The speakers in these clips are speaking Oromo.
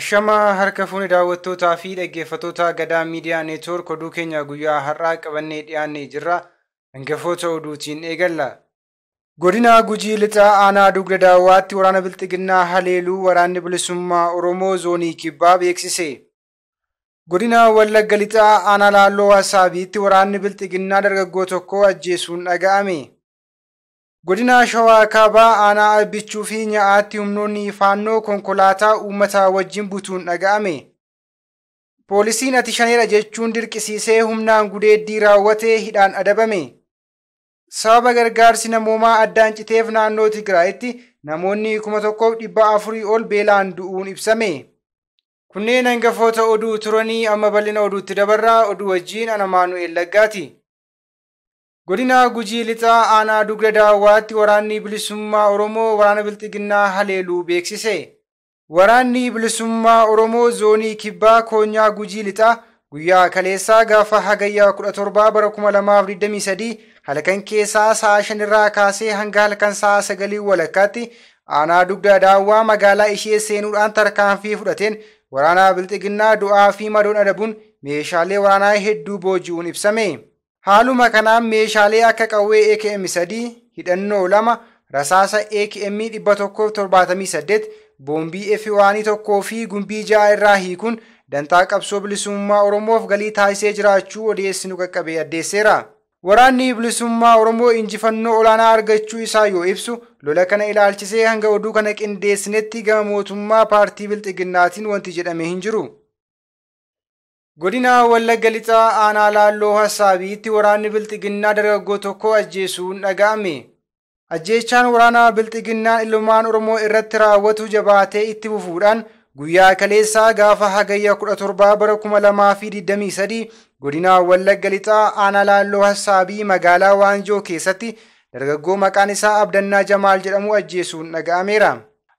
Ashama harka fuuni daawwattootaa fi dhaggeeffattoota Gadaa Miidiyaa Neetwoork oduu keenya guyyaa har'aa qabannee dhiyaannee jirra. Hangafoota oduutiin eegalla. Godina Gujii Lixaa Aanaa Dugda Daawwaatti waraana Bilxiginnaa haleeluu waraanni bilisummaa Oromoo zoonii Kibbaa beeksise. Godina Wallagga Lixaa Aanaa Laalloo Asaabiitti waraanni Bilxiginnaa dargaggoo tokko ajjeesuun dhaga'ame. Godina Shawaa Kaabaa Aanaa Abbichuu fi Nyaa'aatti humnoonni faannoo konkolaataa uummataa wajjin butuun dhaga'ame. Poolisiin ati shaneedha jechuun dirqisiisee humnaan gudeeddii raawwatee hidhaan adabame. Sababa gargaarsi namoomaa addaan citeef naannoo Tigraayitti namoonni 1400 ol beelaan du'uun ibsame. Kunneen hangafoota oduu turanii amma bal'ina oduutti dabarraa oduu wajjin ana Maanu'eel Laggaati. Godina Gujii Lixaa Aanaa Dugda Daawwaatti waraanni bilisummaa Oromoo waraana Bilxiginnaa haleeluu beeksise. Waraanni bilisummaa Oromoo zoonii Kibbaa Koonyaa Gujii Lixaa guyyaa kaleessaa gaafa hagayyaa 17 bara 2023 halkan keessaa sa'a 5 irraa kaasee hanga halkan sa'a 9 walakkaatti Aanaa Dugda Daawwaa magaalaa ishee seenuudhaan tarkaanfii fudhateen waraana Bilxiginnaa du'aa fi madoon adabuun meeshaalee waraanaa hedduu booji'uun ibsame. Haaluma kanaan meeshaalee akka qawwee AKM 3, hidhannoo 2, rasaasa AKM 178, boombii F1 tokkoo fi gumbii 6 irraa hiikuun dantaa qabsoo bilisummaa Oromoof galii taasisee jiraachuu odeessinu qaqqabee addeesseera. Waraanni bilisummaa Oromoo injifannoo olaanaa argachuu isaa yoo ibsu, lola kana ilaalchisee hanga oduu kana qindeessinetti gama mootummaa paartii Bilxiginnaatiin wanti jedhame hin jiru. Godina Wallagga Lixaa Aanaa Laalloo Hassaabiitti waraanni Bilxiginnaa dargaggoo tokko ajjeesuun dhaga'ame. Ajjeechaan waraana Bilxiginnaan ilmaan Oromoo irratti raawwatu jabaatee itti fufuudhaan guyyaa kaleessaa gaafa hagayya 17 bara 2023 godina Wallagga Lixaa Aanaa Laalloo Hassaabii magaalaa Waanjoo keessatti dargaggoo maqaan isaa Abdannaa Jamaal jedhamu ajjeesuun dhaga'ameera.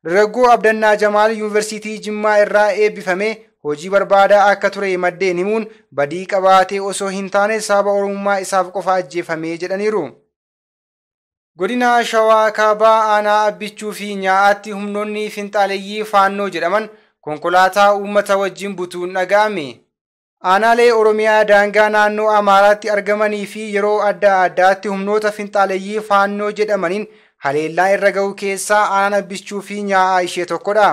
Dargaggoo Abdannaa Jamaal Yuunivarsiitii Jimmaa irraa eebbifame hojii barbaadaa akka ture maddeen himuun badii qabaatee osoo hin taane sababa Oromummaa isaaf qofa ajjeefame jedhaniiru. Godina Shawaa Kaabaa Aanaa Abbichuu fi Nyaa'aatti humnoonni finxaaleyyii faannoo jedhaman konkolaataa uummata wajjin butuun dhaga'ame. Aanaalee Oromiyaa daangaa naannoo Amaaraatti argamanii fi yeroo adda addaatti humnoota finxaaleyyii faannoo jedhamaniin haleellaa irra ga'u keessaa Aanaan Abbichuu fi Nyaa'aa ishee tokkodha.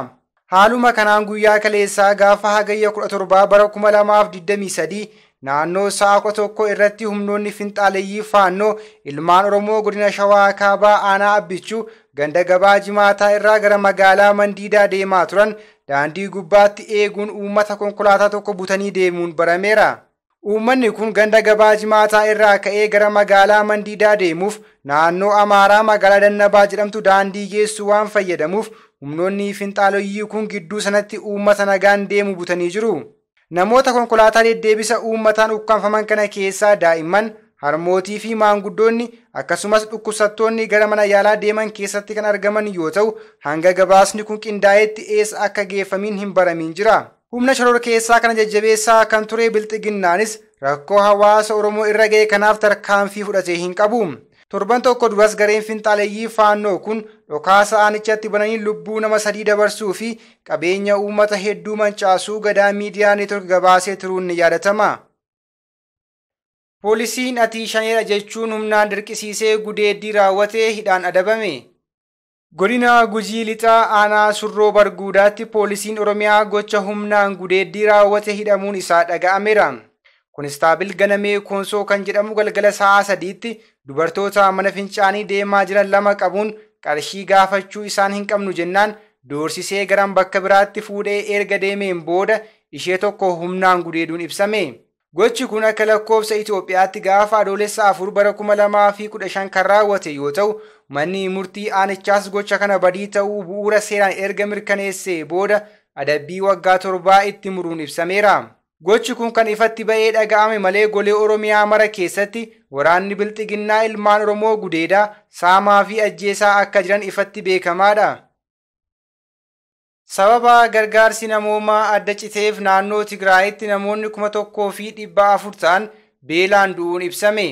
Haaluma kanaan guyyaa kaleessaa gaafa hagayya 17 bara 2023 naannoo sa'a 11 irratti humnoonni finxaaleyyii faannoo ilmaan Oromoo godina Shawaa Kaabaa Aanaa Abbichuu ganda gabaa Jimaataa irraa gara magaalaa Mandiidaa deemaa turan daandii gubbaatti eeguun uummata konkolaataa tokko butanii deemuun barameera. Uummanni kun ganda gabaa Jimaataa irraa ka'ee gara magaalaa Mandiidaa deemuuf naannoo Amaaraa magaalaa Dannabaa jedhamtu daandii geessu waan fayyadamuuf humnoonni finxaaleyyii kun gidduu sanatti uummata nagaan deemu butanii jiru. Namoota konkolaataa deddeebisa uummataan ukkaanfaman kana keessaa daa'imman, harmootii fi maanguddoonni akkasumas dhukkubsattoonni gara mana yaalaa deeman keessatti kan argaman yoo ta'u, hanga gabaasni kun qindaa'etti eessa akka geeffamiin hin baramiin jira. Humna shoror keessaa kana jajjabeessaa kan ture Bilxiginnaanis rakkoo hawaasa Oromoo irra ga'e kanaaf tarkaanfii fudhatee hin qabu. Torban tokko duras gareen finxaaleyyii faannoo kun dhokaasa aanichatti bananii lubbuu nama 3 dabarsuu fi qabeenya uummata hedduu mancaasuu Gadaa Miidiyaa Neetwoork gabaasee turuun ni yaadatama. Poolisiin ati shaneedha jechuun humnaan dirqisiisee gudeeddii raawwatee hidhaan adabame. Godina Gujii Lixaa Aanaa Surroo Barguudaatti poolisiin Oromiyaa gocha humnaan gudeeddii raawwate hidhamuun isaa dhaga'ameera. Konistaabil Ganamee Koonsoo kan jedhamu galgala sa'a 3tti dubartoota mana fincaanii deemaa jiran 2 qabuun qarshii gaafachuu isaan hin qabnu jennaan doorsisee garan bakka biraatti fuudhee erga deemeen booda ishee tokko humnaan gudeeduun ibsame. Gochi kun akka lakkoofsa Itoophiyaatti gaafa adoolessa 4 bara 2015 kan raawwate yoo ta'u, manni murtii aanichaas gocha kana badii ta'uu bu'uura seeraan erga mirkaneessee booda adabbii waggaa 7 itti muruun ibsameera. Gochi kun kan ifatti ba'ee dhaga'ame malee golee Oromiyaa mara keessatti waraanni Bilxiginnaa ilmaan Oromoo gudeedaa, saamaa fi ajjeesaa akka jiran ifatti beekamaadha. Sababa gargaarsi namoomaa adda citeef naannoo Tigraayitti namoonni 1400 ta'an beelaan du'uun ibsame.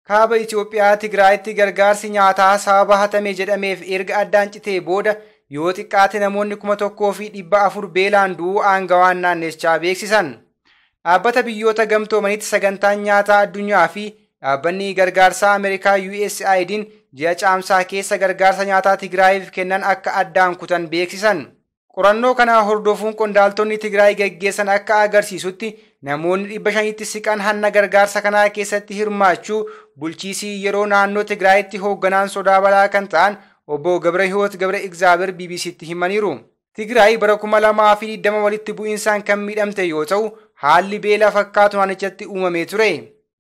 Kaaba Itoophiyaa Tigraayitti gargaarsi nyaataa sababa hatame jedhameef erga addaan citee booda yoo xiqqaate namoonni 1400 beelaan du'uu aangawaan naannichaa beeksisan. Dhaabbata biyyoota gamtoomanitti sagantaan nyaataa addunyaa fi dhaabbanni gargaarsaa Ameerikaa USAID'n ji'a caamsaa keessa gargaarsa nyaataa Tigraayiif kennan akka addaan kutan beeksisan. Qorannoo kana hordofuun qondaaltonni Tigraay gaggeessan akka agarsiisutti namoonni 500tti siqan hanna gargaarsa kanaa keessatti hirmaachuu bulchiisii yeroo naannoo Tigraayitti hoogganaan sodaa balaa kan ta'an obbo Gabrahiwoot Gabra Igzaabeer BBCtti himaniiru. Tigraay bara 2020 walitti bu'iinsaan kan miidhamte yoo ta'u haalli beela fakkaatu naannichatti uumamee ture.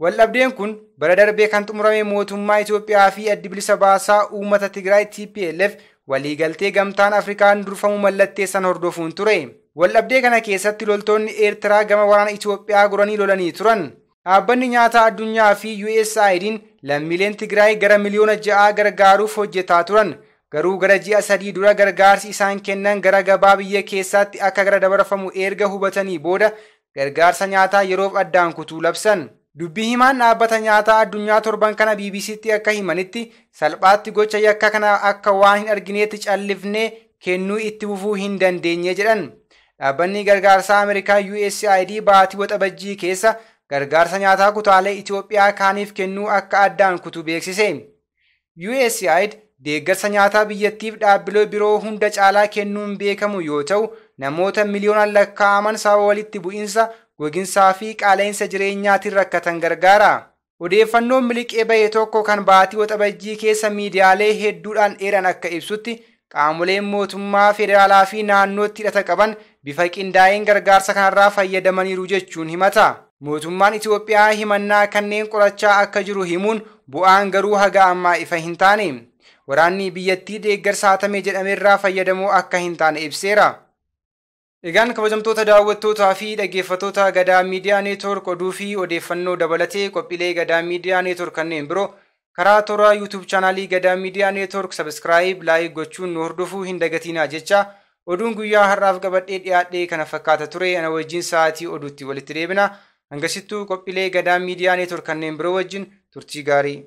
Waldhabdeen kun bara darbee kan xumurame mootummaa Itoophiyaa fi addi bilisa baasaa uummata Tigraay TPLF waliigaltee gamtaan Afrikaan durfamu mallatteessan hordofuun ture. Waldhabdee kana keessatti loltoonni Eertiraa gama waraana Itoophiyaa goranii lolanii turan. Dhaabbanni nyaataa addunyaa fi USAID'n lammiileen Tigraay gara miliyoona 6 gargaaruuf hojjetaa turan. Garuu gara ji'a 3 dura gargaarsi isaan kennan gara gabaa biyya keessaatti akka gara dabarfamu erga hubatanii booda gargaarsa nyaataa yeroof addaan kutuu labsan. Dubbii himaan dhaabbata nyaataa addunyaa torban kana BBCtti akka himanitti salphaatti gocha yakka kana akka waan hin argineetti callifnee kennuu itti fufuu hin dandeenye jedhan. Dhaabbanni gargaarsaa Ameerikaa USAID baatii waxabajjii keessa gargaarsa nyaataa kutaalee Itoophiyaa kaaniif kennuu akka addaan kutu beeksise. USAID deeggarsa nyaataa biyyattiif dhaabbilee biroo hunda caalaa kennuun beekamu yoo ta'u namoota miliyoonaan lakkaa'aman sababa walitti bu'iinsa goginsaa fi qaala'insa jireenyaatiin rakkatan gargaara. Odeeffannoon miliqee bahe tokko kan baatii waxabajjii keessa miidiyaalee hedduudhaan eeran akka ibsutti qaamoleen mootummaa federaalaa fi naannootti hidhata qaban bifa qindaa'een gargaarsa kanarraa fayyadamaniiru jechuun himata. Mootummaan Itoophiyaa himannaa kanneen qorachaa akka jiru himuun bu'aan garuu haga ammaa ifa hin taane. Waraanni biyyattii deeggarsa hatame jedhamerraa fayyadamoo akka hin taane ibseera. Egaan kabajamtoota daawwattootaa fi dhaggeeffattoota Gadaa Miidiyaa Neetwoork oduu fi odeeffannoo dabalatee qophiilee Gadaa Miidiyaa Neetwoork kanneen biroo karaa toora YouTube chaanaalii Gadaa Miidiyaa Neetwoork subscribe, like gochuun nu hordofuu hin dagatinaa jecha oduun guyyaa har'aaf qabadhee dhiyaadhee kana fakkaata ture. Ana wajjin sa'aatii oduutti walitti deebina. Hangasittuu qophiilee Gadaa Miidiyaa Neetwoork kanneen biroo wajjin turtii gaarii.